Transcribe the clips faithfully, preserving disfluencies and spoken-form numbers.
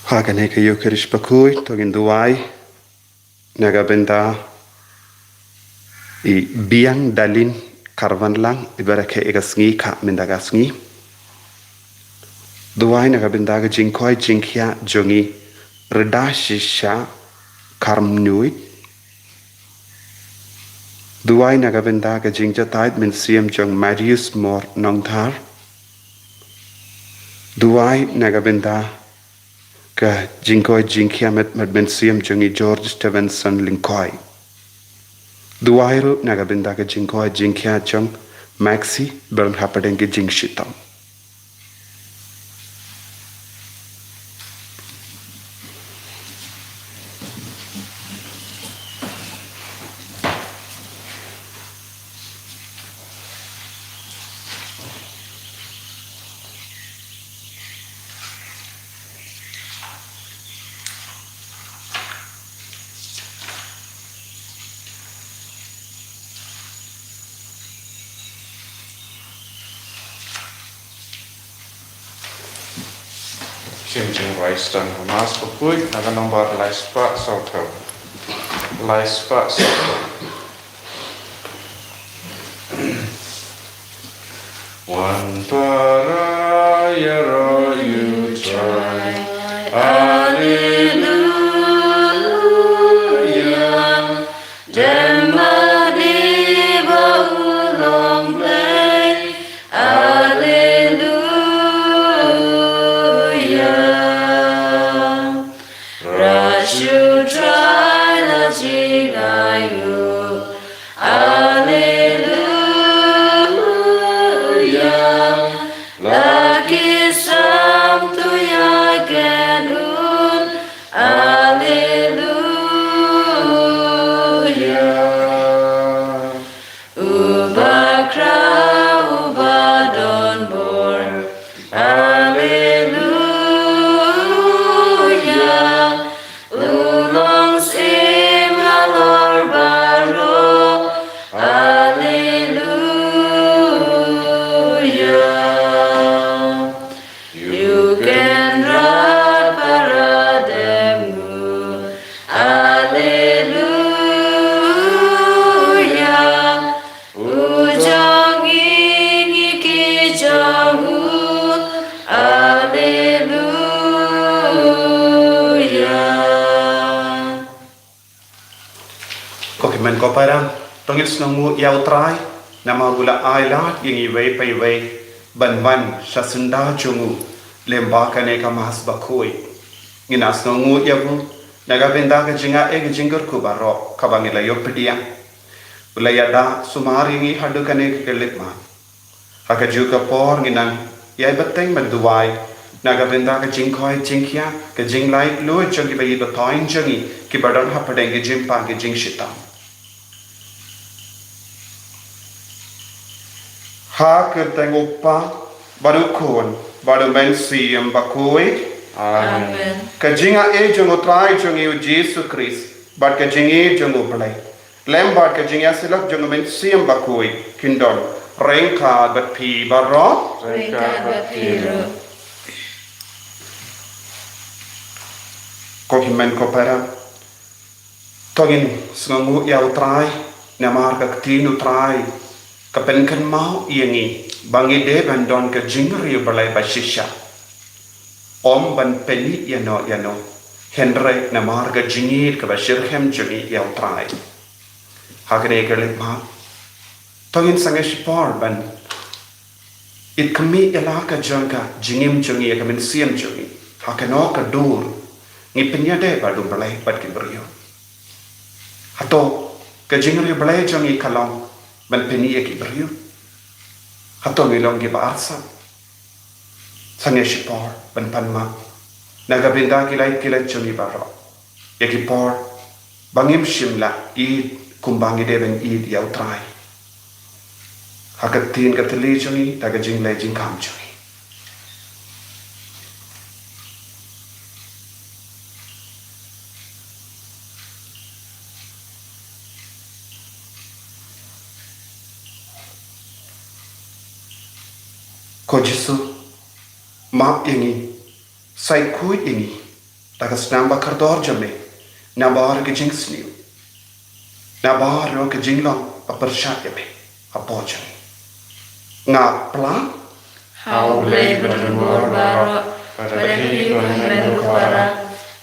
Ha kane ka Eucharist bakhuid, to ngin duwai na ka bynta i Biang Dalin Karvanlang, i ba rakhe ïa ka sngi ka mynta ka sngi. Duwai na ka bynta ka jingkoit jingkhiah jong i Rda Shisha Karmnuid. Duwai na ka bynta ka jingjatait mynsiem jong Marius Mor Nongthar. Duwai na ka bynta ka jingkoit jingkhiah met met mynsiem jong i George Stevenson Lyngkhoi. Duwai ruh na ka bynta ka jingkoit jingkhiah jong Maxi ba don hapdeng ka jingshitom. Shem jingrai stan hamas bakhuid na ka nombar lai spah saw phew. Lai spah saw phew. Wan para ïaroh ïa U Trai. Alleluia. Dem bad i ba u long Blei. Alleluia. Rah shu Trai la jingai u. Alleluia. La ki sam tu ïa ken un. Alleluia. Uba khraw uba don bor. Alleluia. U long syiem halor baroh. Alleluia. Ïa u kynrad para dem u. Alleluia. U jong ngi ngi ki jong u. Alleluia. Ko hynmen ko para, to ngin sngewnguh ïa U Trai, namar u la ailad ïa ngi iwei pa iwei ban wan sha syndah jong u lem bad kane ka Mass bakhuid. Ngin ïa sngewnguh ïa u na ka bynta ka jingaiei ka jingkyrkhu baroh kaba ngi la ïoh pdiang. U la ïada sumar ïa ngi haduh kane ka khyllipmat. Ha kajuh ka por ngin nang ïai bteng ban duwai na ka bynta ka jingkoit jingkhiah, ka jinglait luid jong kiba ïeit ba thoiñ jong ngi kiba don hapdeng ka jingpang ka jingshitom. Ha ka kyrteng U Kpa bad U Khun bad U Mynsiem Bakhuid. Amen. Ka jingaiei jong U Trai jong ngi U Jisu Khrist bad ka jingïeit jong U Blei lem bad ka jingïasyllok jong U Mynsiem Bakhuid kin don ryngkat bad phi baroh. Ryngkat bad phi ruh. Ko hynmen ko para, to ngin sngewnguh ïa U Trai, namar ka ktien U Trai ka pynkynmaw ïa ngi ba ngi dei ban don ka jingriewblei ba shisha. Ym ban pyni ïano ïano, hynrei namar ka jingïeit kaba shitrhem jong ngi ïa U Trai. Ha kane ka khyllipmat, to ngin sangeh shipor ban ïeit khmih ïa la ka jong ka jingim jong ngi, ïa ka mynsiem jong ngi. Ha kano ka dur ngi pynïadei bad U Blei bad ki briew? Hato ka jingriewblei jong ngi ka long ban pyni ïa ki briew? Hato ngi long kiba arsap? Sangeh shipor ban pan map na ka bynta ki lait ki lait jong ngi baroh, ïa ki por ba ngim shym la ïeit kumba ngi dei ban ïeit ïa U Trai ha ka ktien ka thylli jong ngi, da ka jingleh jingkham jong ngi. Ko Jisu, map ïa ngi, sait khuid ïa ngi. da ka snam ba kordor jong me, nabar ka jingsniew, nabar ka jinglong ba pyrshah ïa me hapoh jong ngi. Nga pla ha U Blei ba don bor baroh, bad ha phi ko hynmen ko para,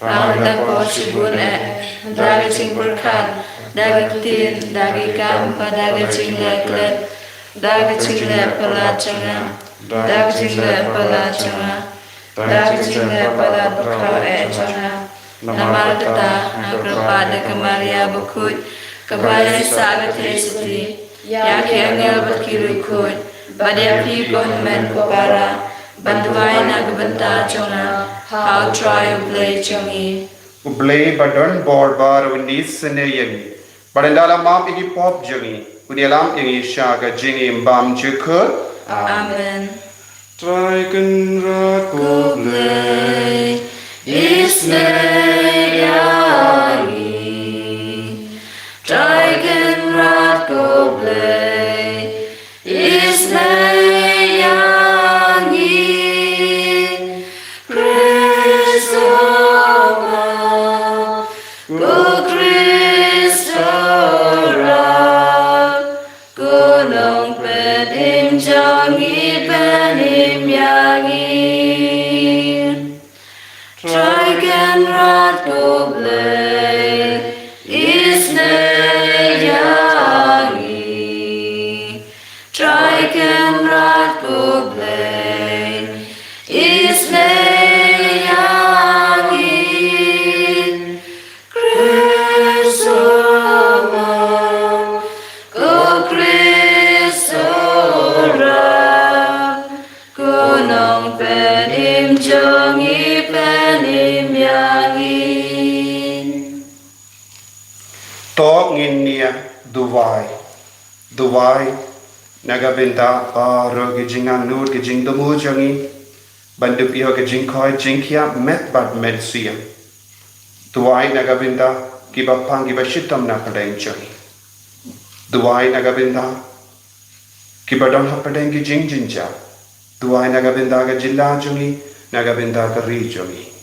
ba ha kata ka por shibun eh, da ka jingpyrkhat, da ka ktien, da ki kam, bad da ka jingleh klet, da ka jingleh palat jong nga, da ka jingleh palat jong nga, da ka jingleh palat bakhraw eh jong nga. Namar kata, nga kyrpad da ka Maria bakhuid, kaba ïaisah ka theisotti ïa ki angel bad ki riewkhuid, bad ïa phi ko hynmen ko para, ban duwai na ka bynta jong nga ha U Trai U Blei jong ngi. U Blei ba don bor baroh un isynei ïa ngi, bad ynda la map ïa ki pop jong ngi, un ïalam ïa ngi sha ka jingim bymjukut. Amen. Trai Kynrad ko Blei, isynei ïa ngi. Trai Kynrad ko Blei, isynei ïa ngi. Khrist, ko Khrist rat, ko Nongpynim jong ngi, pynim ïa ngi. Trai Kynrad ko Blei, isynei ïa ngi. Trai Kynrad ko Blei, isynei ïa ngi. Khrist, ko Khrist rat, ko Nongpynim jong ngi, pynim ïa ngi. To ngin ïa duwai. Duwai na ka bynta baroh ki jingangnud, ki jingthmu jong ngi, ban dup ïa ka jingkoit jingkhiah met bad mynsiem. Duwai na ka bynta kiba pang, kiba shitom na pdeng jong ngi. Duwai na ka bynta kiba don hapdeng ki jingjynjar. Duwai na ka bynta ka jylla jong ngi, na ka bynta ka ri jong ngi.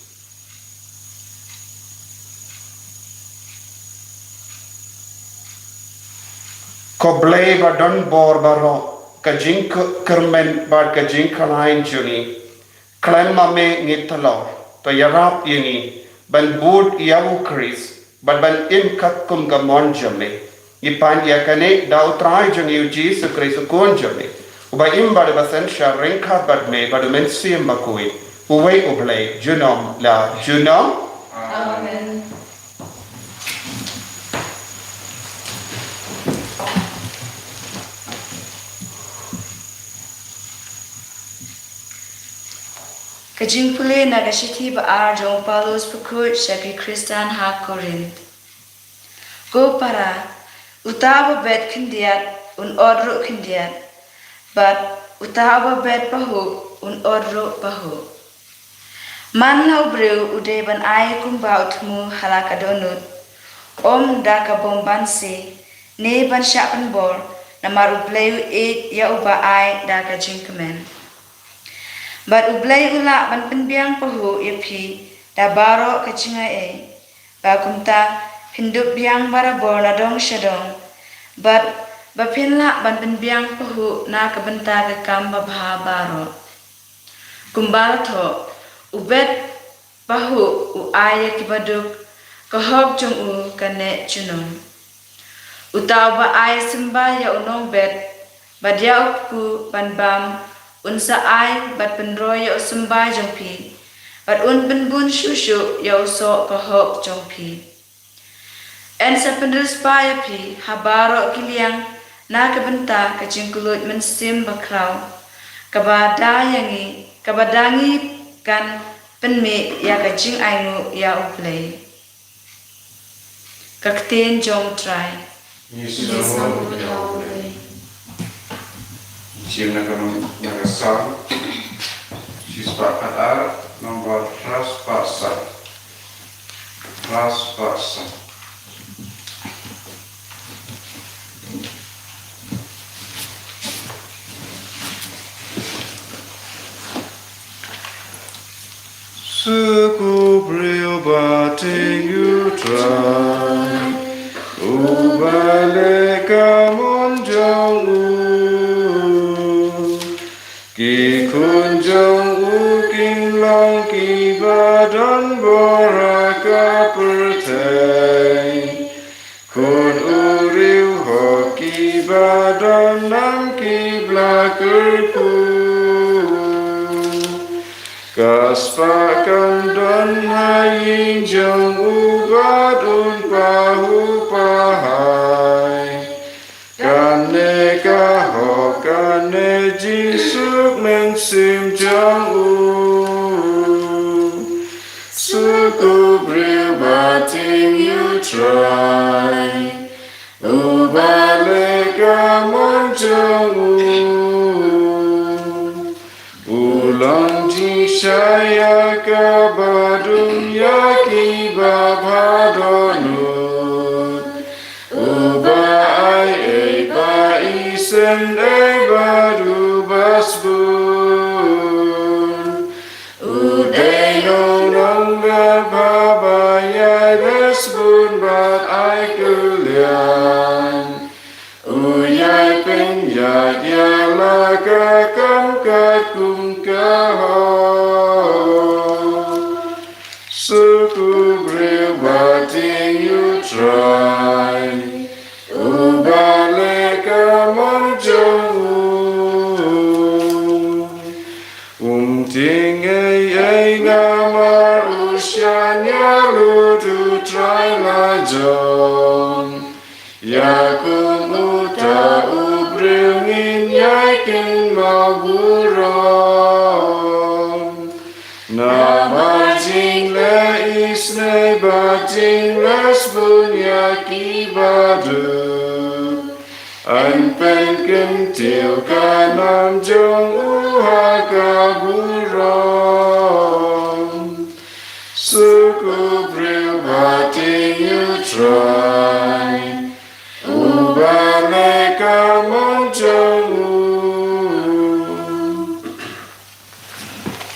Ko Blei ba don bor baroh, ka jingkyrmen bad ka jingkhlaiñ jong ngi, khlem ma me ngit halor, to ïarap ïa ngi ban bud ïa U Khrist, bad ban im katkum ka mon jong me. Ngi pan ïa kane da U Trai jong ngi U Jisu Khrist U Khun jong me, uba im bad uba synshar ryngkat bad me bad U Mynsiem Bakhuid, uwei U Blei, junom la junom. Amen. Ka jingpule na ka shithi ba ar jong u Paulus bakhuid sha ki Khristan ha Korinth. Ko para, uta uba bet khyndiat un ot ruh khyndiat, bad uta uba bet pahuh un ot ruh pahuh. Man la u briew u dei ban ai kumba u thmu ha la ka dohnud, ym da ka bymbanse ne ban shah pynbor, namar U Blei u ïeit ïa uba ai da ka jingkmen. Bad U Blei u lah ban pynbiang pahuh ïa phi da baroh ka jingai ei, ba kumta phin dup biang barabor na dong sha dong, bad ba phin lah ban pynbiang pahuh na ka bynta ka kam babha baroh. Kumba la thoh, u bet pahuh u ai ïa kiba duk, ka hok jong u ka neh junom. Uta uba ai symbai ïa u nongbet, bad ïa u kpu ban bam, un sa ai bad pynroi ïa u symbai jong phi, bad un pynbun shuh shuh ïa u soh ka hok jong phi. Yn sa pynriewspah ïa phi ha baroh ki liang na ka bynta ka jingkylluid mynsiem bakhraw, kaba da ïa ngi, kaba da ngi kan pynmih ïa ka jingainguh ïa U Blei. Ka ktien jong U Trai. Ngi sngewbha ïa U Blei. Jingna ka nong, na ka Salm shispah khatar, nombor phra spah san. Phra spah san. Suk U Briew ba tieng ïa u Trai, uba leh ka mon jong u. Ki khun jong u kin long kiba don bor ha ka pyrthei. Khun u riew hok kiba don nam ki la kyrkhu. Ka spah kan don ha ïing jong u bad un pahuh pahai. Kane ka hok, kane jingsuk mynsiem jong u. Suk u briew ba tieng ïa u Trai, uba leh ka mon jong u. U long jingshai ïa kaba dum ïa kiba bha dohnud. Uba ai ei ba isynei bad uba sbun. U dei u nongnong ba bha, ba ïai leh sbun bad ai kylliang. U ïai pynïaid ïa la ka kam katkum ka hok. Suk u briew ba tieng ïa u Trai, uba leh ka mon jong u. Um tieng ei ei namar u shaniah lut u Trai la jong. Ïa kum uta u briew ngin ïai kynmaw burom. Namar jingleh isynei bad jingleh sbun ïa kiba duk. Yn pynkyntiew ka nam jong u ha ka burom. Suk u briew ba tieng ïa u Trai, uba leh ka mon jong u.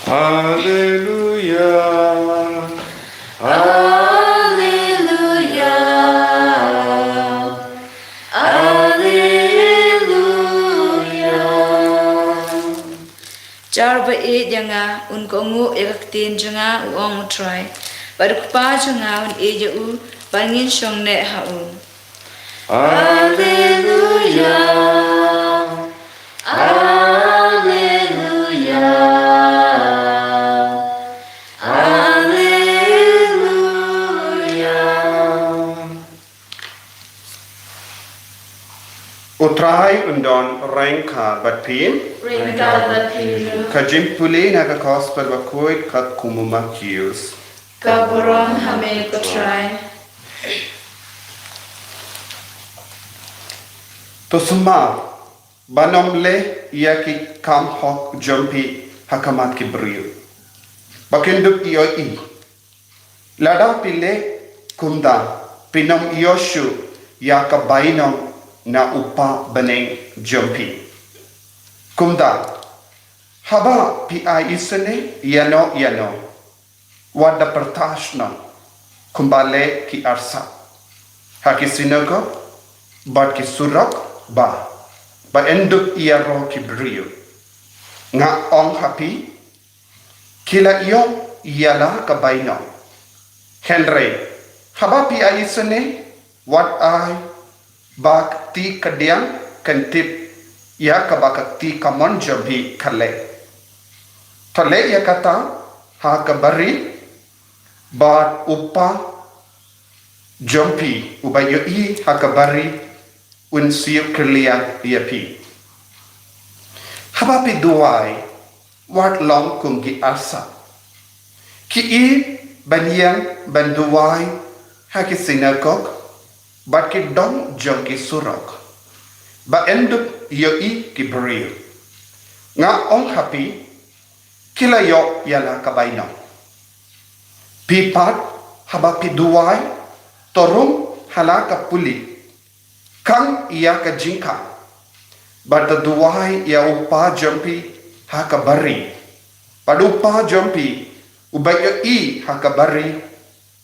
Haleluia. Haleluia. Haleluia. Jar ba ïeit ïa nga un kohnguh ïa ka ktien jong nga, u ong u Trai. Bad u Kpa jong nga un ïeit ïa u, bad ngin shong neh ha u. Haleluia. Haleluia. Haleluia. U Trai un don ryngkat bad phi. Ryngkat bad phi ruh. Ka jingpule na ka Gospel bakhuid katkum u Mathaios. Ka burom ha me ko Trai. To sumar ban ym leh ïa ki kam hok jong phi ha khmat ki briew, ba kin dup ïohi. Lada phi leh kumta, phin ym ïoh shuh ïa ka bainong na u Kpa bneng jong phi. Kumta, haba phi ai isynei ïano ïano, wat da pyrta shnong kumba leh ki arsap ha ki sinagog bad ki surok, ba, ba yn dup ïaroh ki briew. Nga ong ha phi, ki la ïoh ïa la ka bainong. Hynrei haba phi ai isynei, wat ai ba ka kti kadiang kan tip ïa kaba ka kti kamon jong phi ka leh. To leh ïa kata ha ka bari, bad u Kpa jong phi uba ïohi ha ka bari un siew kylliang ïa phi. Haba phi duwai, wat long kum ki arsap. Ki ïeit ban ïeng ban duwai ha ki sinagog bad ki dong jong ki surok, ba yn dup ïohi ki briew. Nga ong ha phi, ki la ïoh ïa la ka bainong. Phi pat, haba phi duwai, to rung ha la ka pule, khang ïa ka jingkhang, bad to duwai ïa u Kpa jong phi ha ka bari, bad u Kpa jong phi uba ïohi ha ka bari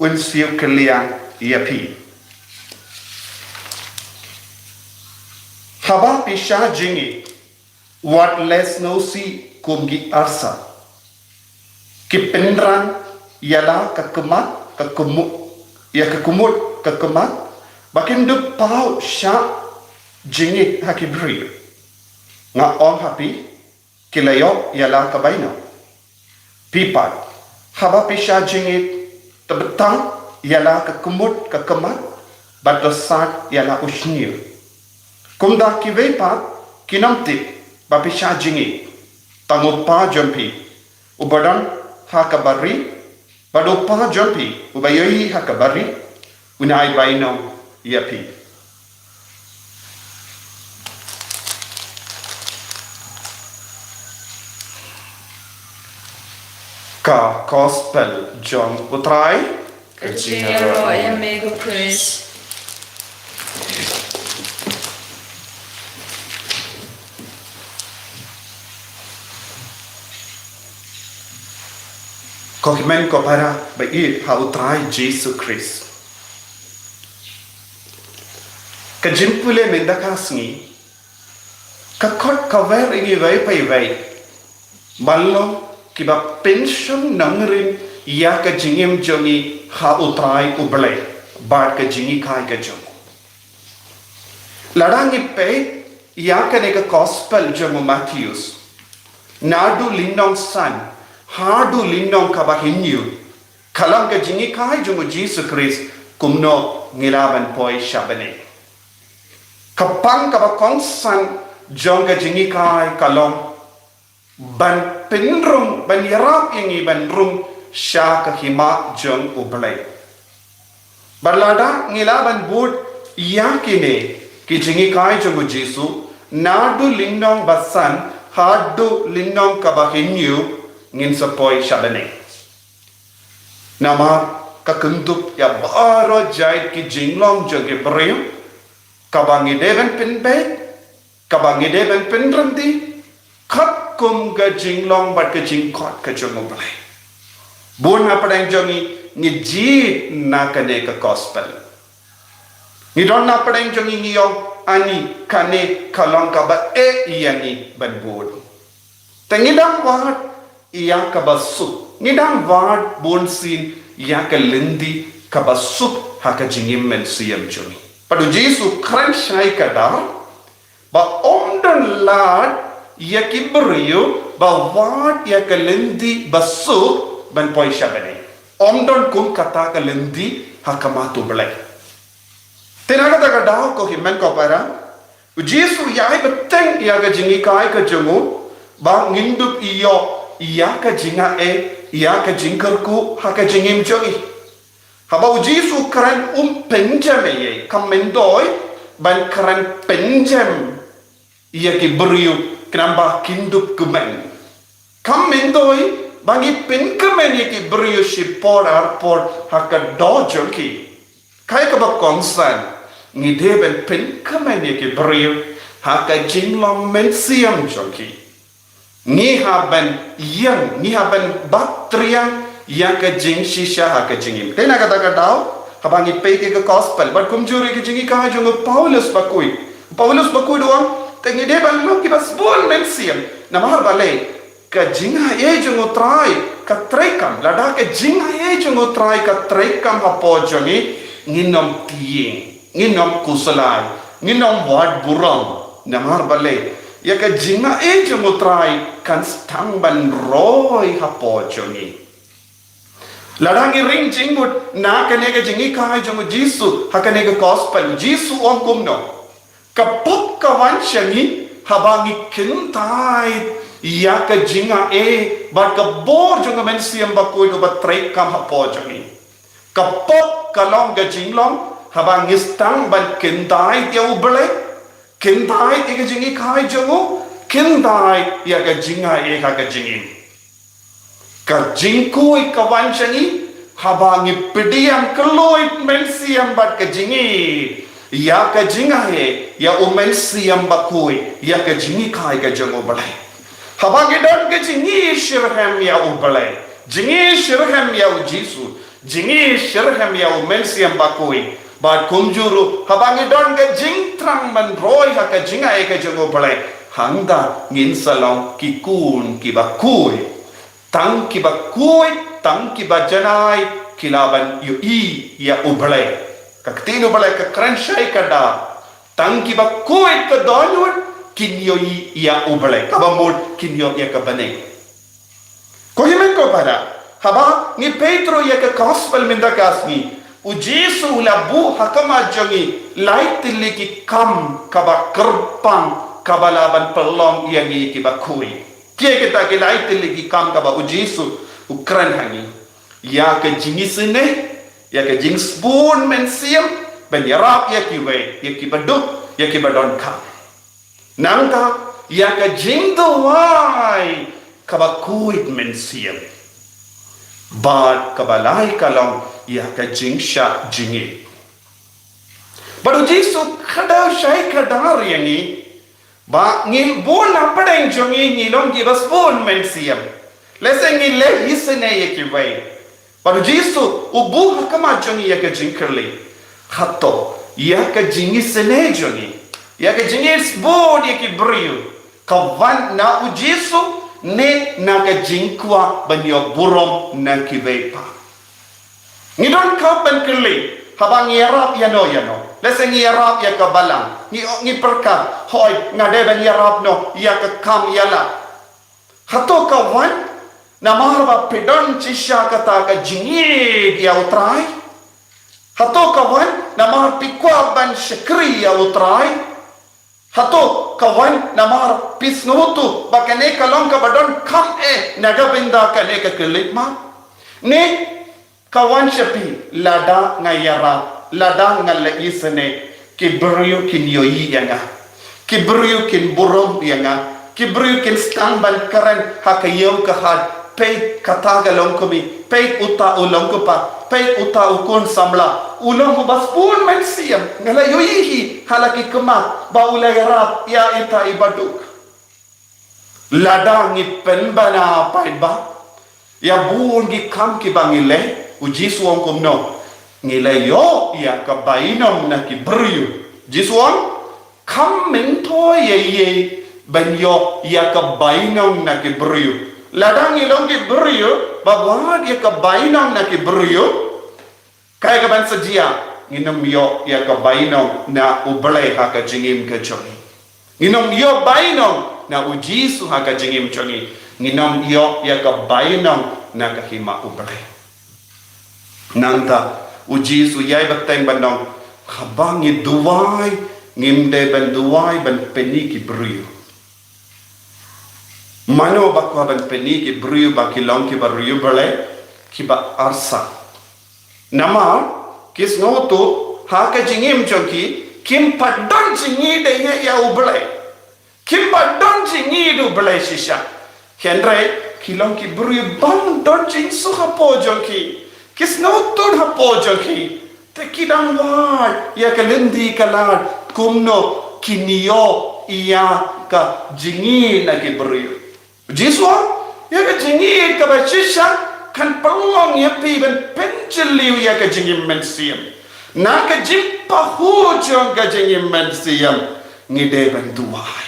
un siew kylliang ïa phi. Haba phi shah jingïeit, wat leh sngewsih kum ki arsa, ki pynrang ïa la ka khmat, ka khmut, ïa ka khmut ka khmat, ba kin dup paw shah jingïeit ha ki briew. Nga ong ha phi, ki la ïoh ïa la ka bainong. Phi pat, haba phi shah jingïeit, to btang ïa la ka khmut ka khmat, bad to sat ïa la u shñiuh. Kumta kiwei pat kin ym tip ba phi shah jingïeit, tang u Kpa jong phi uba don ha ka bari, bad u Kpa jong phi uba ïohi ha ka bari, un ai bainong ïa phi. Ka Gospel jong u Trai. Ka jingïaroh ïa me ko Khrist. Ko hynmen ko para ba ïeit ha u Trai Jisu Khrist. Ka jingpule mynta ka sngi ka khot ka wer ïa ngi iwei pa iwei ban long kiba pynshong nongrim ïa ka jingim jong ngi ha u Trai u Blei bad ka jinghikai ka jong u. Lada ngi peit ïa kane ka Gospel jong u Mathaios, naduh lynnong san haduh lynnong kaba hynñiew, ka long ka jinghikai jong u Jisu Khrist kumno ngi lah ban poi sha bneng. Ka pang kaba kongsan jong ka jinghikai ka long ban pynrung, ban ïarap ïa ngi ban rung sha ka hima jong u Blei. Bad lada ngi lah ban bud ïa kine ki jinghikai jong u Jisu, naduh lynnong ba san haduh lynnong kaba hynñiew, ngin sa poi sha bneng. Namar ka kyndup ïa baroh jait ki jinglong jong ki briew, kaba ngi dei ban pynbeit, kaba ngi dei ban pynryntih, katkum ka jinglong bad ka jingkhot ka jong u Blei. Bun hapdeng jong ngi ngi jied na kane ka Gospel. Ngi don hapdeng jong ngi ngi ong, ani kane ka long kaba eh ïa ngi ban bud. Te ngi dang wad ïa kaba suk, ngi dang wad bunsien ïa ka lynti kaba suk ha ka jingim mynsiem jong ngi. Bad u Jisu kren shai kdar ba ym don lad ïa ki briew ba wad ïa ka lynti ba suk ban poi sha bneng. Ym don kum kata ka lynti ha khmat u Blei. Te na kata ka daw ko hynmen ko para, u Jisu u ïai bteng ïa ka jinghikai ka jong u ba ngin dup ïoh ïa ka jingaiei, ïa ka jingkyrkhu ha ka jingim jong ngi. Haba u Jisu u kren, um pynjem ei ei, kam myntoi ban kren pynjem ïa ki briew khnang ba kin dup kmen. Kam myntoi ba ngi pynkmen ïa ki briew shipor arpor ha ka doh jong ki. Kaei kaba kongsan, ngi dei ban pynkmen ïa ki briew ha ka jinglong mynsiem jong ki. Ngi hap ban ïeng, ngi hap ban bat triang ïa ka jingshisha ha ka jingim. Te na kata ka daw, haba ngi peit ïa ka Gospel bad kumjuh ruh ïa ka jinghikai jong u Paulus bakhuid. U Paulus bakhuid u ong, te ngi dei ban long kiba sbun mynsiem. Namar balei? Ka jingaiei jong u Trai ka treikam, lada ka jingaiei jong u Trai ka treikam hapoh jong ngi, ngin ym tieng, ngin ym khuslai, ngin ym wad burom. Namar balei? Ïa ka jingaiei jong u Trai kan sdang ban roi hapoh jong ngi. Lada ngi ring jingmut na kane ka jinghikai jong u Jisu ha kane ka Gospel, u Jisu u ong kumno? Ka pop ka wan sha ngi haba ngi kyntait ïa ka jingaiei bad ka bor jong ka Mynsiem Bakhuid uba treikam hapoh jong ngi. Ka pop ka long ka jinglong haba ngi sdang ban kyntait ïa u Blei, kyntait ïa ka jinghikai jong u, kyntait ïa ka jingaiei ha ka jingim. Ka jingkhuid ka wan sha ngi haba ngi pdiang kylluid mynsiem bad ka jingïeit ïa ka jingaiei ïa u Mynsiem Bakhuid, ïa ka jinghikai ka jong u Blei. Haba ngi don ka jingïeit shitrhem ïa u Blei, Jingïashitrhem ïa u Jisu, jingïashitrhem ïa u Mynsiem Bakhuid. Bad kumjuh ruh, haba ngi don ka jingthrang ban roi ha ka jingai ka jong U Blei, hangta ngin sa long ki khun kiba khuid. Tang kiba khuid, tang kiba janai, ki lah ban ïohi ïa U Blei. Ka ktien U Blei ka kren shai kyrdan. Tang kiba khuid ka dohnud, kin ïohi ïa U Blei. Kaba mut kin ïohi ïa ka bneng. Ko hynmen ko para, haba ngi peit through ïa ka gospel mynta ka sngi, u Jisu u la buh ha khmat jong ngi lai tylli ki kam kaba kyrpang kaba lah ban pynlong ïa ngi kiba khuid. Kiei kita ki lai tylli ki kam kaba u Jisu u kren ha ngi? Ïa ka jingisynei, ïa ka jingsbun mynsiem, ban ïarap ïa kiwei, ïa kiba duk, ïa kiba donkam. Nangta, ïa ka jingduwai kaba khuid mynsiem. Bad kaba lai ka long ïa ka jingshah jingit. Bad u Jisu u kdew shai kyrdan ïa ngi. Ba ngi bun na pdeng jong ngi ngi long kiba sbun mynsiem. Lehse ngi leh isynei ïa kiwei. Bad u Jisu u buh ha khmat jong ngi ïa ka jingkylli. Hato, ïa ka jingisynei jong ngi, ïa ka jingisbun ïa ki briew, ka wan na u Jisu, ne na ka jingkwah ban ïoh burom na kiwei pat? Ngi donkam ban kylli, haba ngi ïarap ïano ïano. Lehse ngi ïarap ïa ka balang, ngi, ngi pyrkhat, hooid, nga dei ban ïarap noh ïa ka kam ïalap. Hato ka wan namar ba phi don shisha kata ka jingïeit ïa u Trai? Hato ka wan namar phi kwah ban shakri ïa u Trai? Hato ka wan namar phi sngewthuh ba kane ka long kaba donkam eh na ka bynta kane ka khyllipmat? Ne ka wan sha phi, lada nga ïarap, lada nga leh isynei, ki briew kin ïohi ïa nga, ki briew kin burom ïa nga, ki briew kin sdang ban kren ha ka ïew ka hat, peit kata ka long kumne, peit uta u long kpa, peit uta u khun samla, u long uba sbun mynsiem, nga la ïohi hi ha la ki khmat ba u la ïarap ïa ita iba duk. Lada ngi pynbna paidbah ïa bun ki kam kiba ngi leh, u Jisu u ong kumno? Ngi la ïoh ïa ka bainong na ki briew. Jisu u ong, kam myntoi ïa ïei ban ïoh ïa ka bainong na ki briew. Lada ngi long ki briew ba wad ïa ka bainong na ki briew, kaei kaban sa jia? Ngin ym ïoh ïa ka bainong na U Blei ha ka jingim ka jong ngi. Ngin ym ïoh bainong na u Jisu ha ka jingim jong ngi. Ngin ym ïoh ïa ka bainong na ka hima U Blei. Nangta u Jisu u ïai bteng ban ong, haba ngi duwai, ngim dei ban duwai ban pyni ki briew. Mano ba kwah ban pyni ki briew ba ki long kiba riewblei, kiba arsap? Namar ki sngewthuh ha ka jingim jong ki, kim pat don jingïeit ïa U Blei. Kim pat don jingïeit ïa U Blei shisha. Hynrei ki long ki briew bym don jingsuk hapoh jong ki. Ki sngewthuh hapoh jong ki. Te ki dang wad ïa ka lynti ka lad kumno kin ïoh ïa ka jingïeit na ki briew. Jisu u ong, ïa ka jingïeit kaba shisha kan pynlong ïa phi ban pynjylliew ïa ka jingim mynsiem. Na ka jingpahuh jong ka jingim mynsiem, ngi dei ban duwai.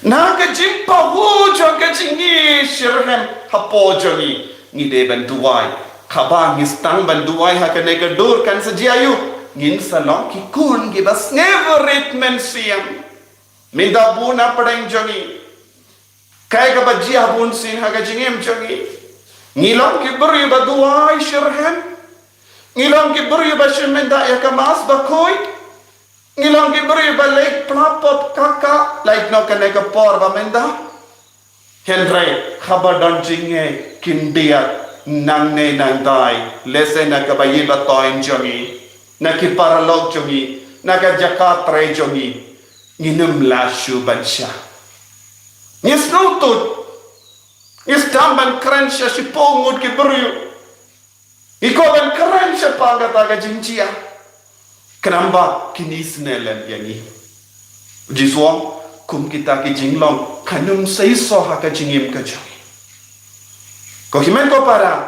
Na ka jingpahuh jong ka jingïeit shitrhem hapoh jong ngi, ngi dei ban duwai. Haba ngi sdang ban duwai ha kane ka dur kan sa jia aïu? Ngin sa long ki khun kiba sngewrit mynsiem. Mynta bun na pdeng jong ngi, kaei kaba jia bunsien ha ka jingim jong ngi? Ngi long ki briew ba duwai shitrhem? Ngi long ki briew ba shim mynta ïa ka Mass bakhuid? Ngi long ki briew ba leit pla pop kaka, lait noh kane ka por ba mynta? Hynrei haba don jingeh, kin diat nangne nangtai, lehse na kaba ïeit ba thoiñ jong ngi, na ki paralok jong ngi, na ka jaka trei jong ngi, ngin ym lah shuh ban shah. Ngi sngewthuh, ngi sdang ban kren sha shiphew ngut ki briew. Ngi kwah ban kren shaphang kata ka jingjia. Khnang ba kin isynei lem ïa ngi. Jisu u ong, kum kita ki jinglong kan ym seisoh ha ka jingim ka jong ngi. Ko hynmen ko para,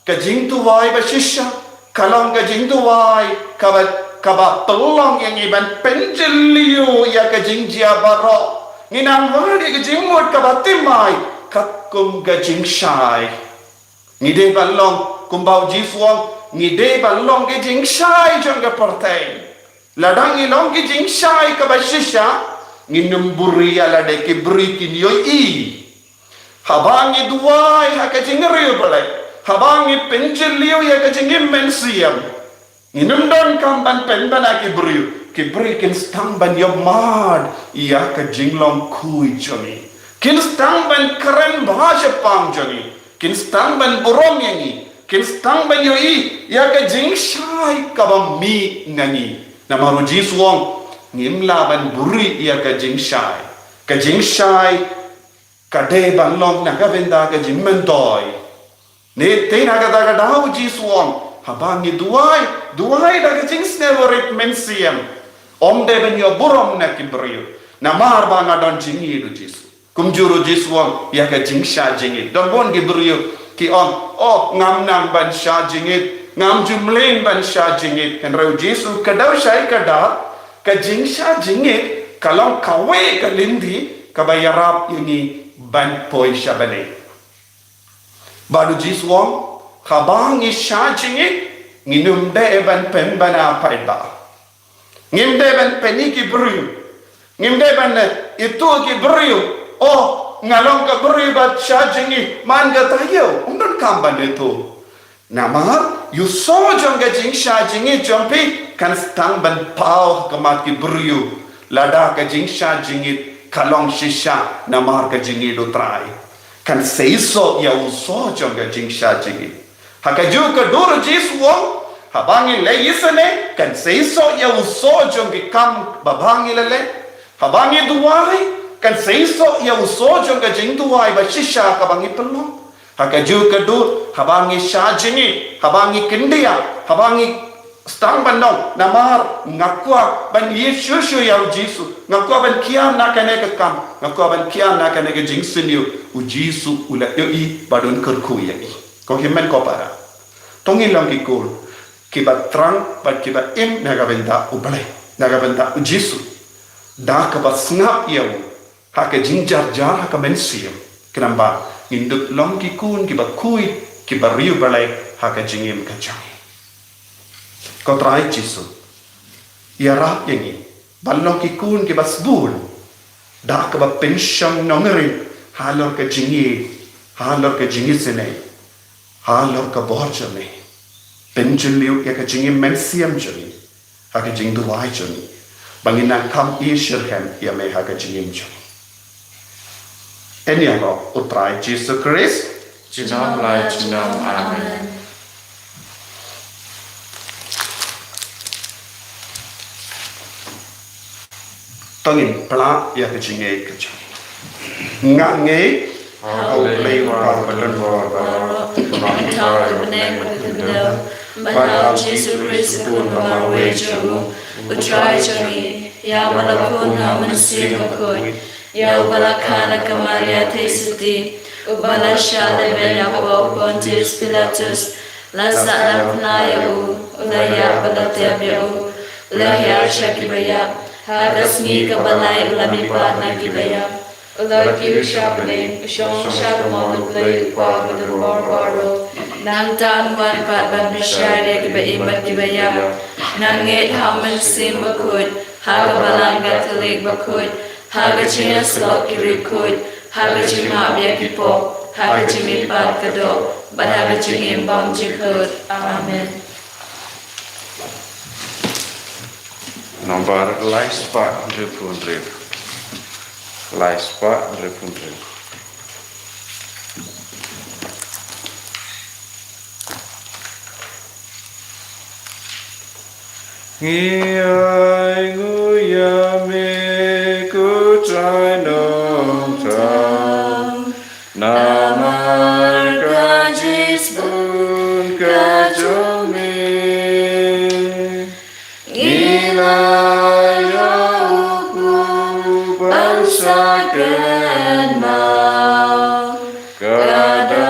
ka jingduwai ba shisha ka long ka jingduwai kaba, kaba pynlong ïa ngi ban pynjylliew ïa ka jingjia baroh. Ngi nang wad ïa ka jingmut kaba thymmai katkum ka jingshai. Ngi dei ban long kumba u Jisu u ong, ngi dei ban long ka jingshai jong ka pyrthei. Lada ngi long ka jingshai kaba shisha, ngin ym buhrieh ïa lade ki briew kin ïohi. Haba ngi duwai ha ka jingriewblei, haba ngi pynjylliew ïa ka jingim mynsiem, ngin ym donkam ban pynbna ki briew. Ki briew kin sdang ban ïohmad ïa ka jinglong khuid jong ngi. Kin sdang ban kren bha shaphang jong ngi. Kin sdang ban burom ïa ngi. Kin sdang ban ïohi ïa ka jingshai kaba mih na ngi. Namar u Jisu u ong, ngim lah ban buhrieh ïa ka jingshai. Ka jingshai ka dei ban long na ka bynta ka jingmyntoi. Te na kata ka daw u Jisu u ong, haba ngi duwai, duwai da ka jingsngewrit mynsiem. Ym dei ban ïoh burom na ki briew, namar ba nga don jingïeit, u Jisu. Kumjuh ruh u Jisu u ong ïa ka jingshah jingit. Don bun ki briew ki ong, oh, ngam nang ban shah jingit, ngam ju mlien ban shah jingit. Hynrei u Jisu u kdew shai, u kdew, ka jingshah jingit ka long kawei ka lynti kaba ïarap ïa ngi ban poi sha bneng. Bad u Jisu u ong, haba ngi shah jingit, ngin ym dei ban pynbna paidbah. Ngim dei ban pyni ki briew. Ngim dei ban, eh, ithuh ki briew, oh, nga long ka briew ba shah jingit, man ka taïew. Ym donkam ban ithuh. Namar ïa u soh jong ka jingshah jingit jong phi kan sdang ban paw ha khmat ki briew lada ka jingshah jingit ka long shisha namar ka jingïeit u Trai. Kan seisoh ïa u soh jong ka jingshah jingit. Ha kajuh ka dur u Jisu u ong, haba ngi leit isynei, kan seisoh ïa u soh jong ki kam ba bha ngi la leh. Haba ngi duwai, kan seisoh ïa u soh jong ka jingduwai ba shisha kaba ngi pynlong. Ha kajuh ka dur, haba ngi shah jingit, haba ngi kyndiah, haba ngi sdang ban ong, namar nga kwah ban ïeit shuh shuh ïa u Jisu, nga kwah ban kiar na kane ka kam, nga kwah ban kiar na kane ka jingsniew, u Jisu u la ïohi bad un kyrkhu ïa ngi. Ko hynmen ko para, to ngin long ki khun kiba thrang bad kiba im na ka bynta u Blei, na ka bynta u Jisu. Da kaba sngap ïa u ha ka jingjar jar ha ka mynsiem, khnang ba ngin dup long ki khun kiba khuid, kiba riewblei ha ka jingim ka jong ngi. Ko Trai Jisu, ïarap ïa ngi ban long ki khun kiba sbun, da kaba pynshong nongrim halor ka jingïeit, halor ka jingisynei, halor ka bor jong me. Pynjylliew ïa ka jingim mynsiem jong ngi ha ka jingduwai jong ngi, ba ngin nang kham ïeit shitrhem ïa me ha ka jingim jong ngi. Yn ïaroh u Trai Jisu Khrist. Junom la junom. Amen. To ngin pla ïa ka jingngeit ka jong ngi. Nga ngeit ha u Blei uba don bor baroh, uba mynta, uba ha bneng bad uba ha khyndew, bad ha u Jisu Khrist u khun ba marwei jong u, u Trai jong ngi, ïa uba la khun ha u Mynsiem Bakhuid, ïa uba la kha na ka Maria Theisotti, uba la shah lehbeiñ hapoh u Pontius Pilatus, la sahnarphna ïa u, u la ïap bad la tep ïa u, u la hiar sha kiba ïap, ha ka sngi kaba lai u la mihpat na kiba ïap, u la kiew sha bneng, u shong sha ka mon u Blei u Kpa uba don bor baroh. Nangta un wan pat ban pynshai ïa kiba im bad kiba ïap. Nga ngeit ha u Mynsiem Bakhuid, ha ka Balang Katholik bakhuid, ha ka jingïasyllok ki riewkhuid, ha ka jingmap ïa ki pop, ha ka jingmihpat ka doh, bad ha ka jingim bymjukut. Amen. Nombar lai spah hynriewphew hynriew. Lai spah hynriewphew hynriew. Ngi ainguh ïa me ko Trai Nongthaw, namar ka jingshai bun ka jong me. Ngi la ïoh u kpu ban sa kynmaw, ka da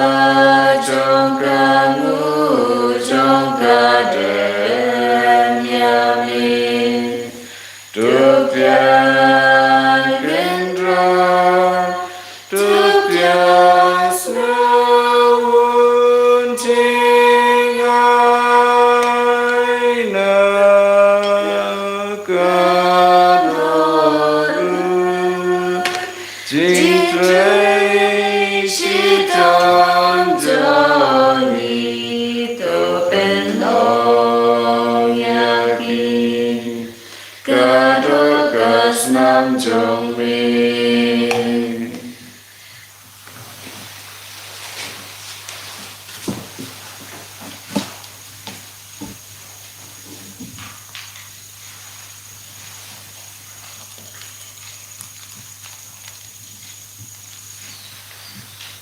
jong me.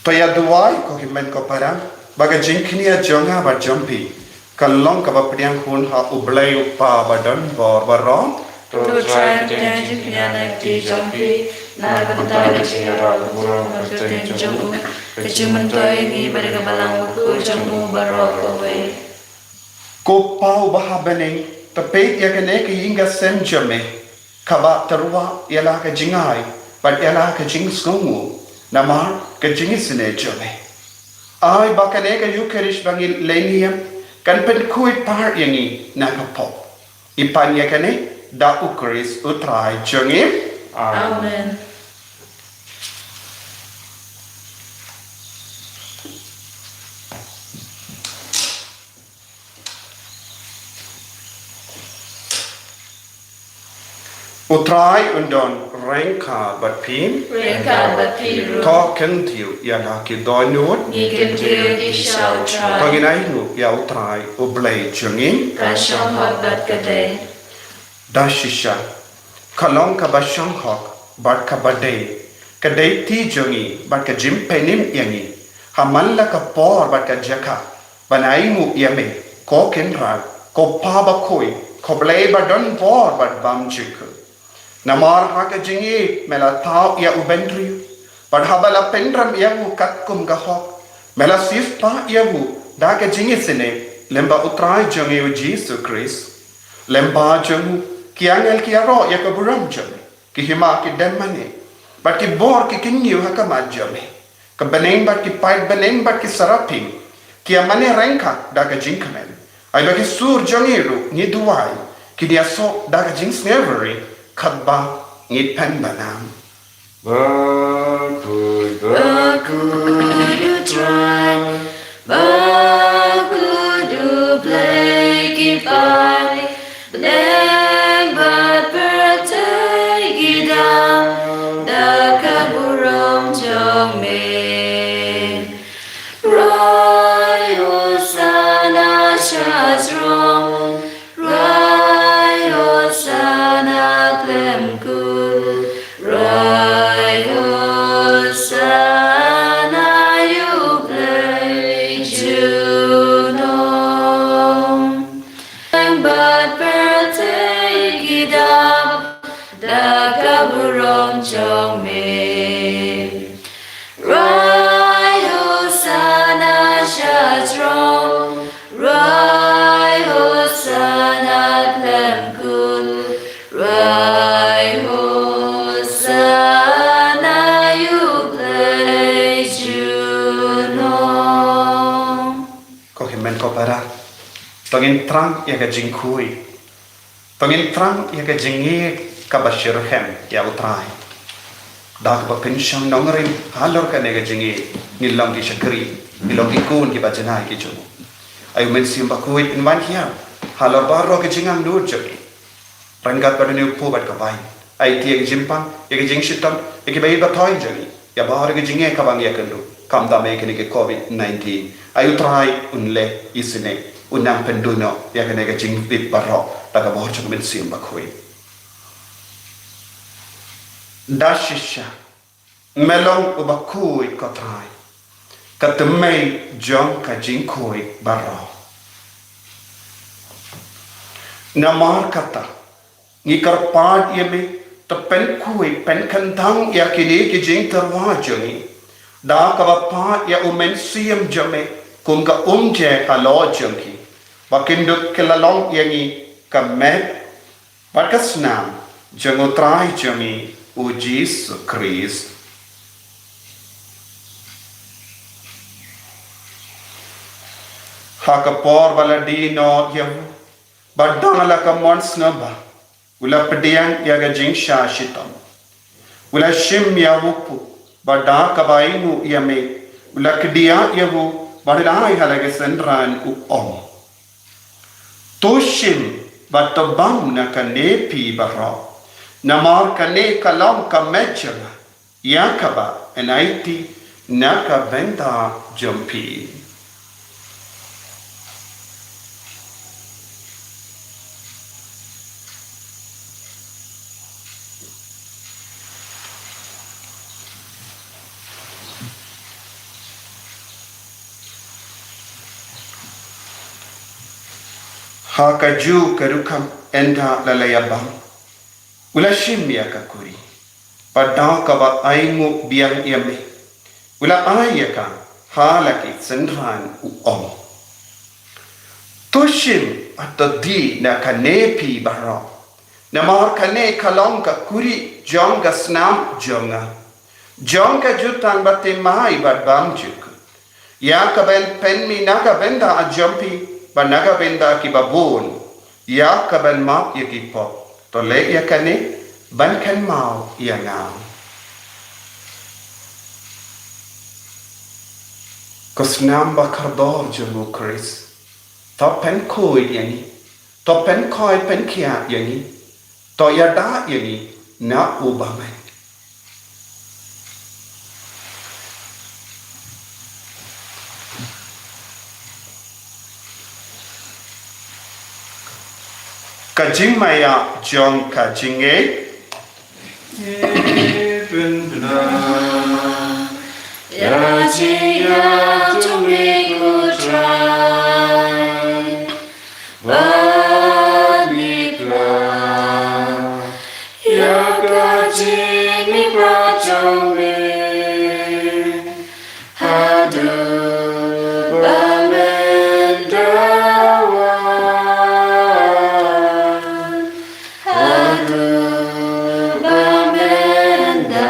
To ïa duwai ko hynmen ko para, ba ka jingkñia jong nga bad jong phi kan long kaba pdiang hun ha U Blei U Kpa ba don bor baroh. To Trai, ka jingkñia na ka kti jong phi, na ka bynta ka jingïarap burom bad kyrteng jong u, ka jingmyntoi ïa ngi bad ïa ka balang bakhuid jong u baroh kawei. Ko Pa uba ha bneng, to peit ïa kane ka ïing ka sem jong me, kaba tyrwa ïa la ka jingai bad ïa la ka jingsngewnguh namar ka jingisynei jong me. Ai ba kane ka Eukharist ba ngi leh niam kan pynkhuid par ïa ngi na ka pop. Ngi pan ïa kane da U Khrist U Trai jong ngi. Amen. U Trai un don ryngkat bad phi. Ryngkat bad phi ruh. To kyntiew ïa la ki dohnud. Ngi kyntiew ïa ki sha U Trai. To ngin ainguh ïa U Trai U Blei jong ngi. Ka shong hok bad ka dei. Da shisha ka long kaba shong hok bad kaba dei ka dei kti jong ngi bad ka jingpynim ïa ngi ha man la ka por bad ka jaka ban ainguh ïa me, ko Kynrad, ko Pa bakhuid, ko Blei ba don bor bad bymjukut. Namar ha ka jingïeit me la thaw ïa u bynriew bad haba la pynrem ïa u katkum ka hok, me la siewspah ïa u da ka jingisynei lyngba U Trai jong ngi U Jisu Khrist. Lyngba jong u ki angel ki ïaroh ïa ka burom jong me, ki hima ki dem mane bad ki bor ki kynñiew ha khmat jong me. Ka bneng bad ki paid bneng bad ki seraphin ki ïa mane ryngkat da ka jingkmen. Ai ba ki sur jong ngi ruh ngi duwai kin ïasoh da ka jingsngewrit katba ngi pynbna. Bakhuid, bakhuid U Trai, bakhuid U Blei ki paid bneng bad pyrthei ki dang da ka burom jong me. Rwai Hosana sha shrong, rwai Hosana khlem kut, rwai Hosana ïa U Blei junom. Bad pyrthei ki dang da ka burom jong me. Rwai Hosana sha shrong, rwai Hosana khlem kut, rwai Hosana ïa U Blei junom. Ko hynmen ko para, to ngin thrang ïa ka jingkhuid. To ngin thrang ïa ka jingïeit kaba shitrhem ïa U Trai. Da kaba pynshong nongrim halor kane ka jingïeit, ngin long ki shakri, ngin long ki khun kiba janai ki jong u. Ai U Mynsiem Bakhuid un wan hiar halor baroh ki jingangnud jong ngi. Ryngkat bad une u kpu bad ka bai, ai ïa ka jingpang, ïa ka jingshitom, ïa kiba ïeit ba thoh jong ngi. Ïa baroh ki jingeh kaba ngi ïakynduh, khamtam ïa kine ki covid nineteen. Ai U Trai un leh isynei, un nang pynduh noh ïa kane ka jingïeit baroh da ka bor jong U Mynsiem Bakhuid. Da shisha me long uba khuid ko Trai, ka tymmen jong ka jingkhuid baroh. Namar kata ngi kyrpad ïa me, to pynkhuid pynkyntang ïa kine ki jingtyrwa jong ngi da kaba pah ïa U Mynsiem jong me kum ka umjer halor jong ki, ba kin dup ki la long ïa ngi ka met bad ka snam jong U Trai jong ngi U Jisu Khrist. Ha ka por ba la die noh ïa u, bad da la ka mon sngewbha u la pdiang ïa ka jingshah shitom. U la shim ïa u kpu, bad da kaba ainguh ïa me u la kdiah ïa u, bad u la ai ha la ka synran u ong: To shim bad to bam na kane phi baroh, Namar kane ka long ka met jong nga, ïa kaba yn aiti na ka bynta jong phi. Ha kajuh ka rukom ynda la ïa bam, u la shim ïa ka kuri, bad da kaba ainguh biang ïa me, u la ai ïa ka ha la ki synran, u ong: To shim, to die na kane phi baroh, namar kane ka long ka kuri jong ka snam jong nga, jong ka jutang baptisma bad bam jukut, ïa kaban pynmih na ka bynta jong phi bad na ka bynta kiba bun, ïa kaban map ïa ki pop. To leh ïa kane ban kynmaw ïa nga. Ka snam ba kordor jong u Khrist. To pynkhuid ïa ngi, to pynkhuid pynkhiah ïa ngi, to ïada ïa ngi na u bymman. Ka jingmaïa jong ka jingngeit. Ïa jingïap jong me ko Trai, bad ngi khlad ïa ka jingmihpat jong me haduh ba men da wan. Haduh ba men da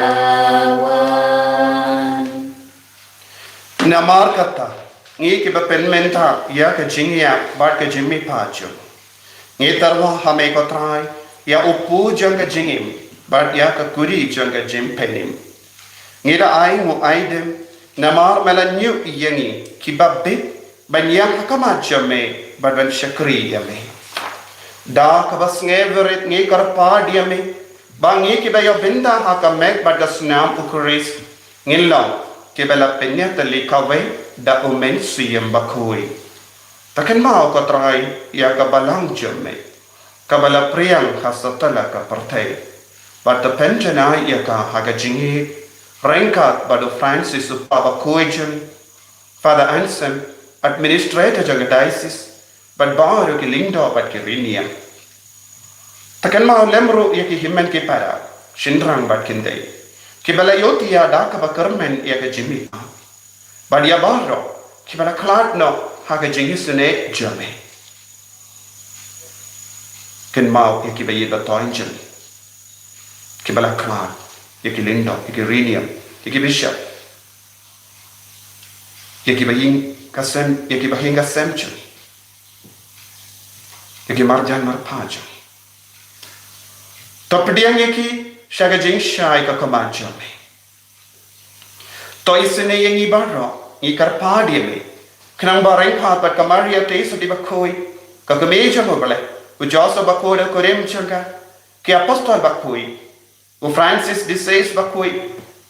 wan. Namar kata, ngi kiba pynmynta ïa ka jingïap bad ka jingmihpat jong, ngi tyrwa ha me ko Trai, ïa u pu jong ka jingim bad ïa ka kuri jong ka jingpynim. Ngi da ainguh aidem, namar me la ñiew ïa ngi kiba bit ban ïeng ha khmat jong me bad ban shakri ïa me. Da kaba sngewrit ngi kyrpad ïa me ba ngi kiba ïoh bynta ha ka met bad ka snam u Khrist ngin long kiba la pynïatylli kawei da u Mynsiem Bakhuid. To kynmaw ko Trai ïa ka balang jong me, kaba la pdiang ha satlak ka pyrthei, bad to pynjanai ïa ka ha ka jingïeit ryngkat bad u Francis u Papa bakhuid jong ngi, Father Anselm, Administrator jong ka Diocese, bad baroh ki lyngdoh bad ki riewniam. To kynmaw lem ruh ïa ki hynmen ki para, shynrang bad kynthei, kiba la ïohthiah da kaba kyrmen ïa ka jingmihpat, bad ïa baroh kiba la khlad noh ha ka jingisynei jong me. Kynmaw ïa kiba ïeit ba thoh jong ngi, kiba la khlad, ïa ki lyngdoh, ïa ki riewniam, ïa ki bishop, ïa kiba ïing ka sem, ïa kiba ïing ka sem jong ngi, ïa ki marjan marpa jong ngi. To pdiang ïa ki sha ka jingshai ka khmat jong me. To isynei ïa ngi baroh, ngi kyrpad ïa me, khnang ba ryngkat bad ka Maria Theisotti bakhuid, ka kmie jong u Blei, u Joseph bakhuid, u kurim jong ka, ki apostol bakhuid, u Francis de Sales bakhuid,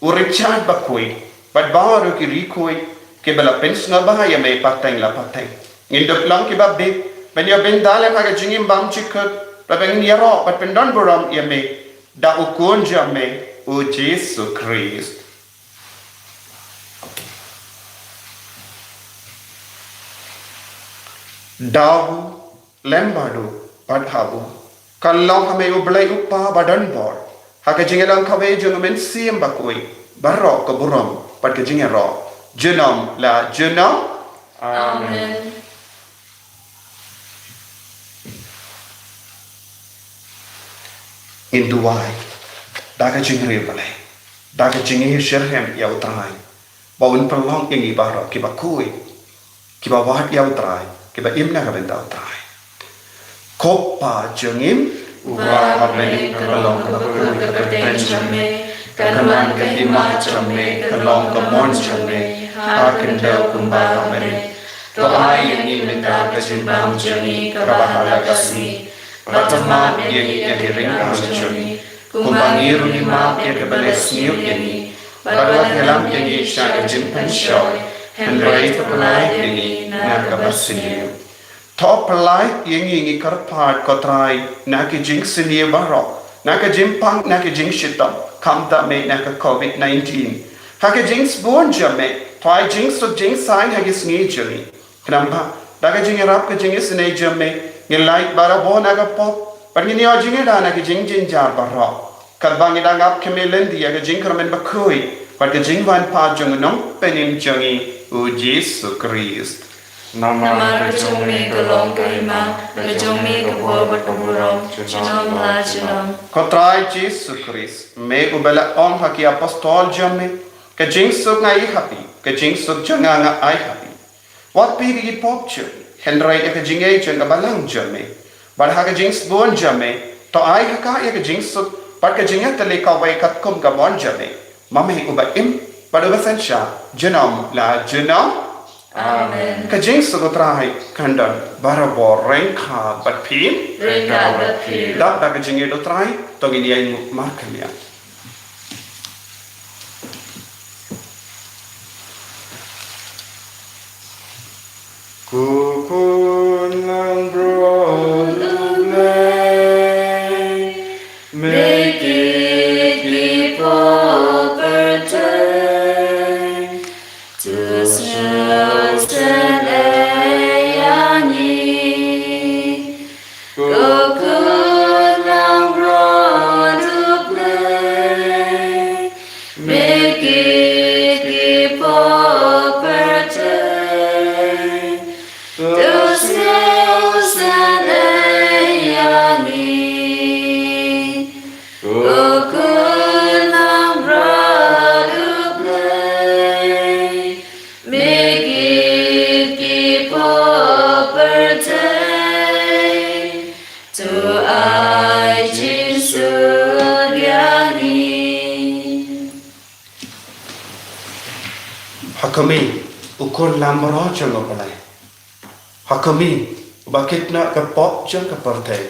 u Richard bakhuid, bad baroh ki riewkhuid kiba la pynsngewbha ïa me pateng la pateng. Ngin dup long kiba bit ban ïoh bynta lem ha ka jingim bymjukut, bad ba ngin ïaroh bad pyndonburom ïa me da u Khun jong me, u Jisu Khrist. Da u, lem bad u, bad ha u, ka long ha me u Blei u Kpa ba don bor, ha ka jingïalang kawei jong u Mynsiem Bakhuid, baroh ka burom bad ka jingïaroh junom la junom. Amen. Ngin duwai da ka jingriewblei, da ka jingshitrhem ïa u Trai, ba un pynlong ïa ngi baroh kiba khuid, kiba wad ïa u Trai, kiba im na ka bynta u Trai. Ko Kpa jong ngi uba ha bneng, ka long kaba khuid ka kyrteng jong me, ka wan ka hima jong me, ka long ka mon jong me ha khyndew kumba ha bneng. To ai ïa ngi mynta ka jingbam jong ngi kaba ha la ka sngi, bad to map ïa ngi ïa ki ryngkang jong ngi, Kumba ngi ruh ngi map ïa kiba la sniew ïa ngi, bad wat ïalam ïa ngi sha ka jingpynshoi, hynrei to pyllait ïa ngi na kaba sniew. To pyllait ïa ngi, ngi kyrpad ko Trai, na ki jingsniew baroh, na ka jingpang, na ka jingshitom, khamtam eh na ka covid nineteen. Ha ka jingsbun jong me, to ai jingsuk jingsaiñ ha ki sngi jong ngi. Khnang ba da ka jingïarap ka jingisynei jong me, ngin lait barabor na ka pop, bad ngin ïoh jingïada na ka jingjynjar baroh. Katba ngi dang ap khmih lynti ïa ka jingkyrmen bakhuid bad ka jingwan pat jong u Nongpynim jong ngi, u Jisu Khrist. Namar ka jong me ka long ka hima, ka jong me ka bor bad ka burom, junom la junom. Ko Trai Jisu Khrist, me uba la ong ha ki apostol jong me, ka jingsuk nga ai ha phi, ka jingsuk jong nga nga ai ha phi. Wat plie ïa ki pop jong ngi, hynrei ïa ka jingngeit jong ka balang jong me. Bad ha ka jingsbun jong me, to ai ha ka ïa ka jingsuk bad ka jingïatylli kawei katkum ka mon jong me, ma me uba im bad uba synshar junom la junom. Amen. Ka jingsuk u Trai kan don barabor ryngkat bad phi. Ryngkat bad phi. Dap da ka jingïeit u Trai, to ngin ïainguh markhyndiat. Ko Khun langbrot U Blei, me kit ki pop pyrthei, to sngewsynei ïa ngi. Ko Khun langbrot U Blei, me kit ki pop pyrthei, to sngewsynei ïa ngi. Ko Khun langbrot U Blei, me kit ki pop pyrthei, to ai jingsuk ïa ngi. Ha khmih, u Khun langbrot jong U Blei. Ha khmih, uba kit noh ka pop jong ka pyrthei.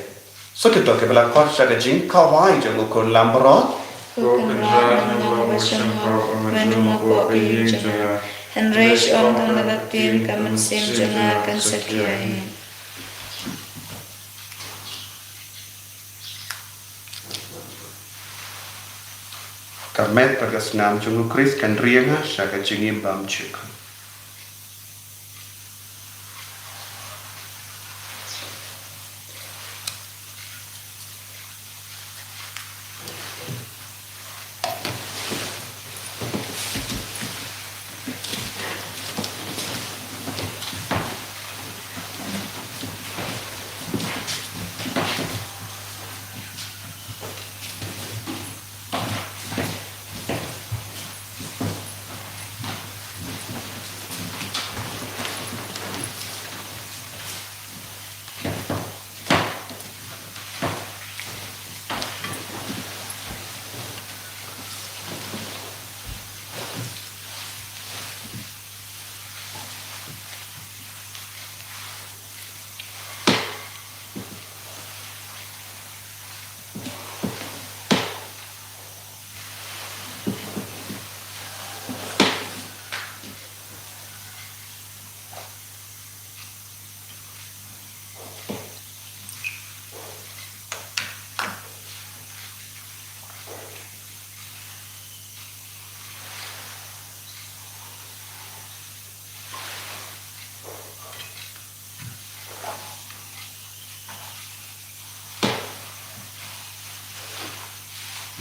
Sa kito kiba la khot sha ka jingkhawai jong u Khun langbrot. Ko Kynrad, nga long ba shemphang, wat nym pop ïa ka ïing jong nga, hynrei shu ong tang da ka ktien, ka mynsiem jong nga kan sa khia hi. Ka met bad ka snam jong u Khrist kan riang ha sha ka jingim bymjukut.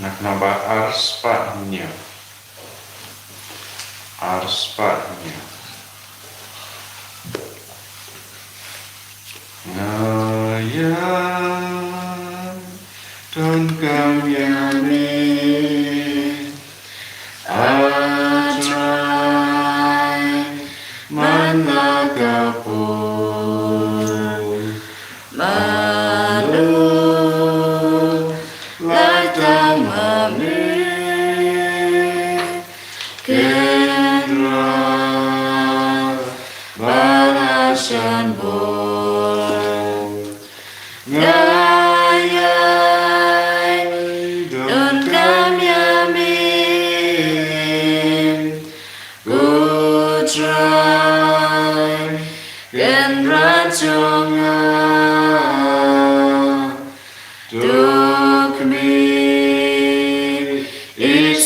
Ngat naba ar spah hynñiew. Ar spah hynñiew. Nga ïa donkam ïa me, A Trai, man la ka por. Mano, la tang ma me, Kynrad ba la shan bor. Nga ïai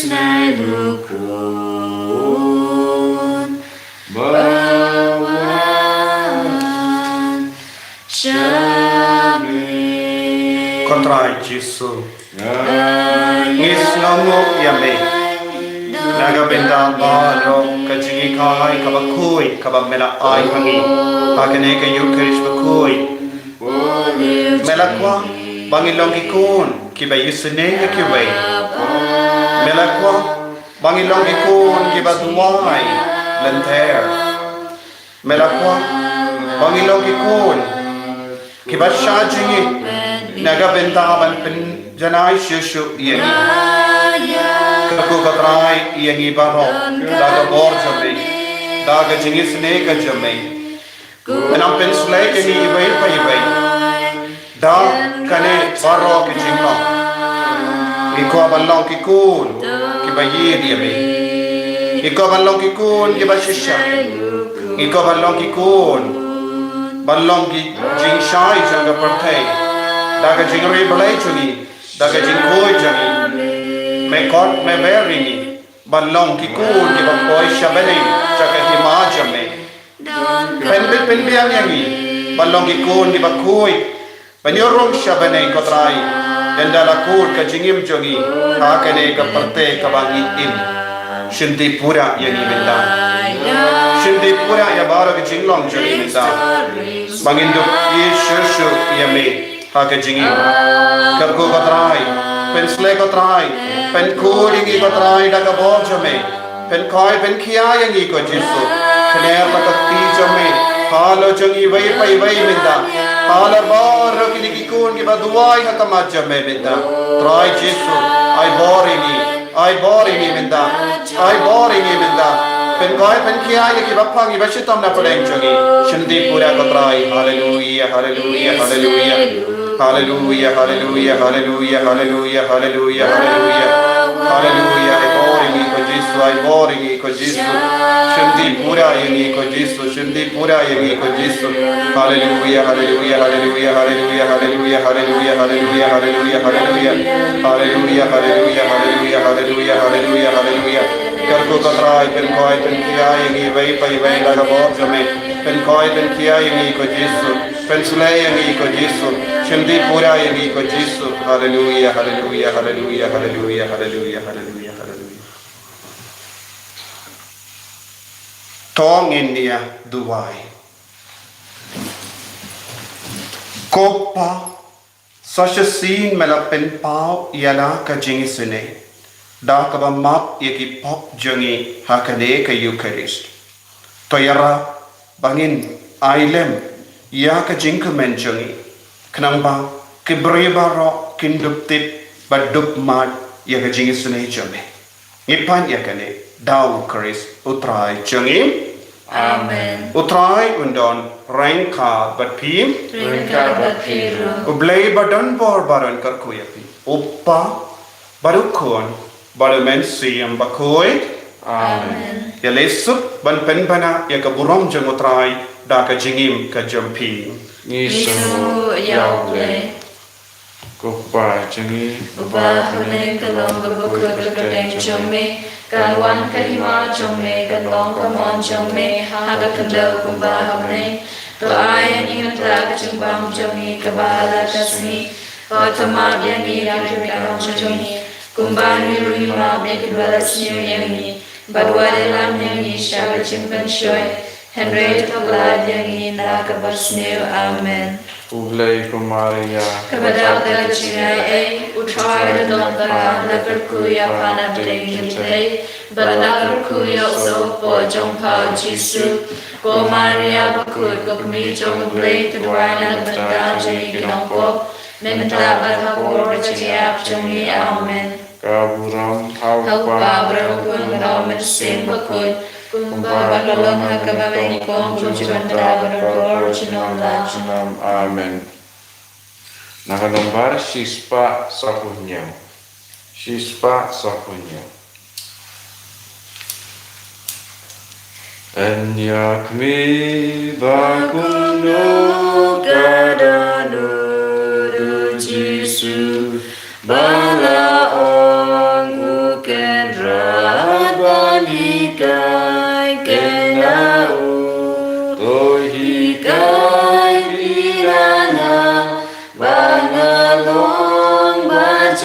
Nai lukrun ba wan sha me. Ko Trai Jisu, ngi sngewnguh ïa me na ka bynta baroh ka jinghikai kaba khuid kaba me la ai ha ngi ha kane ka Ïukharist bakhuid. Me la kwah ba ngin long ki khun kiba isynei ïa kiwei. Me la kwah ba ngin long ki khun kiba duwai lynter. Me la kwah ba ngin long ki khun kiba shah jingim na ka bynta ban pynjanai shuh shuh ïa ngi. Kyrkhu ko Trai ïa ngi baroh da ka bor jong me, da ka jingisynei ka jong me. Me nang pynshlei ïa ngi iwei pa iwei da kane baroh ki jinglong. Ngi kwah ban long ki khun kiba ïeit ïa me. Ngi kwah ban long ki khun kiba shisha. Ngi kwah ban long ki khun ban long ki jingshai jong ka pyrthei da ka jingri Blei jong ngi, da ka jingkhuid jong ngi. Me khot me ber ïa ngi ban long ki khun kiba poi sha bneng sha ka hima jong me. Pynbit pynbiang ïa ngi ban long ki khun kiba khuid ban ïoh rung sha bneng ko Trai. Ynda la kut ka jingim jong ngi ha kane ka pyrthei kaba ngi im, shim dih pura ïa ngi mynta. Shim dih pura ïa baroh ka jinglong jong ngi mynta ba ngin dup ïeit shuh shuh ïa me ha ka jingim. Kyrkhu ko Trai, pynshlei ko Trai, pynkhuid ïa ngi ko Trai da ka bor jong me. Pynkhoi pynkhia ïa ngi ko Jisu. Khyndiat ka kti jong me halor jong iwei pa iwei mynta, halor baroh kine ki khun kiba duwai ha khmat jong me mynta. Trai Jisu, ai bor ïa ngi. Ai bor ïa ngi mynta. Ai bor ïa ngi mynta. Pynkhoi pynkhia ïa kiba pang, kiba shitom na pdeng jong ngi. Shim dih pura ko Trai. Haleluia, haleluia, haleluia. Haleluia, haleluia, haleluia, haleluia, haleluia, haleluia. Haleluia, ai bor ïa ngi ko Jisu, ai bor ïa ngi ko Jisu. Shim dih pura ïa ngi ko Jisu. Shim dih pura ïa ngi ko Jisu. Haleluia, haleluia, haleluia, haleluia, haleluia, haleluia, haleluia, haleluia, haleluia. Haleluia, haleluia, haleluia, haleluia, haleluia, haleluia. Kyrkhu ko Trai, pynkhoi pynkhia ïa ngi iwei pa iwei da ka bor jong me. Pynkhoi pynkhia ïa ngi ko Jisu. Pynshlei ïa ngi ko Jisu. Shim dih pura ïa ngi ko Jisu. Haleluia, haleluia, haleluia, haleluia, haleluia, haleluia, haleluia. To ngin ïa duwai. Ko Pa, sa shisien me la pynpaw ïa la ka jingisynei da kaba map ïa ki pop jong ngi ha kane ka Eucharist. To ïarap ba ngin ai lem ïa ka jingkmen jong ngi, khnang ba ki briew baroh kin dup tip bad dup mad ïa ka jingisynei jong me. Ngi pan ïa kane da u Khrist u Trai jong ngi. Amen. U Trai un don ryngkat bad phi. Ryngkat bad phi ruh. U Blei ba don bor ba don kyrkhu ïa phi, U Kpa bad U Khun bad U Mynsiem Bakhuid. Amen. Ïa leit suk ban pynbna ïa ka burom jong U Trai da ka jingim ka jong phi. Ngi sngewbha ïa U Blei. Ko Kpa jong ngi uba ha bneng, ka long kaba kut ka kyrteng jong me, kan wan ka hima jong me, kan long ka mon jong me ha ka khyndew kumba ha bneng. To ai ïa ngi mynta ka jingbam jong ngi kaba ha la ka sngi. To thamat ïa ngi ha ki riewkam jong ngi kumba ngi ruh ngi map ïa kiba la sniew ïa ngi. Bad wat ïalam ïa ngi sha ka jingpynshoi, hynrei to pynlait ïa ngi na kaba sniew. Amen. U Blei, ko Maria, kaba dap da ka jingaiei, U Trai u don bad pha, la kyrkhu ïa pha na pdeng ki kynthei bad la kyrkhu ïa u sohpop jong pha U Jisu. Ko Maria bakhuid, ko Kmie jong U Blei, to duwai na ka bynta jong ngi ki nongpop, mynta bad ha ka por ka jingïap jong ngi. Amen. Ka burom ha U Kpa bad ha U Khun bad ha U Mynsiem Bakhuid, kumba ka long ha kaba mynnyngkong, kumjuh mynta bad ha ka por junom la junom. Amen. Na ka nombar shispah sawphew hynñiew. Shispah sawphew hynñiew. Yn ïa khmih ba kumno ka dohnud U Jisu ba la ong, U Kynrad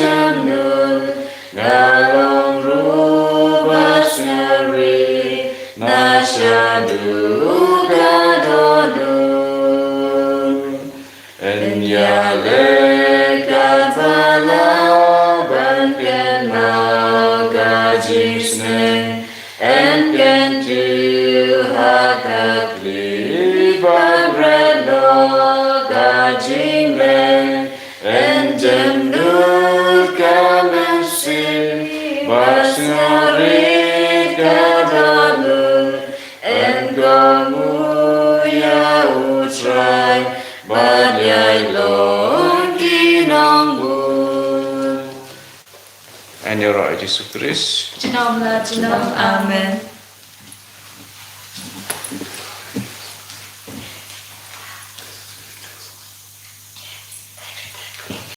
Jemnud nga long ruh ba sngewrit na shaduh ka dohnud. Yn ïaleh katba lah ban kynmaw ka jingsneng, yn kyntiew ha ka khlieh ba bret noh ka jingleh. Yn jemnud ka mynsiem ba sngewrit ka dohnud, yn kohnguh ïa U Trai bad ïai long ki nongbud. Yn ïaroh ïa Jisu Khrist. Junom la junom. Amen.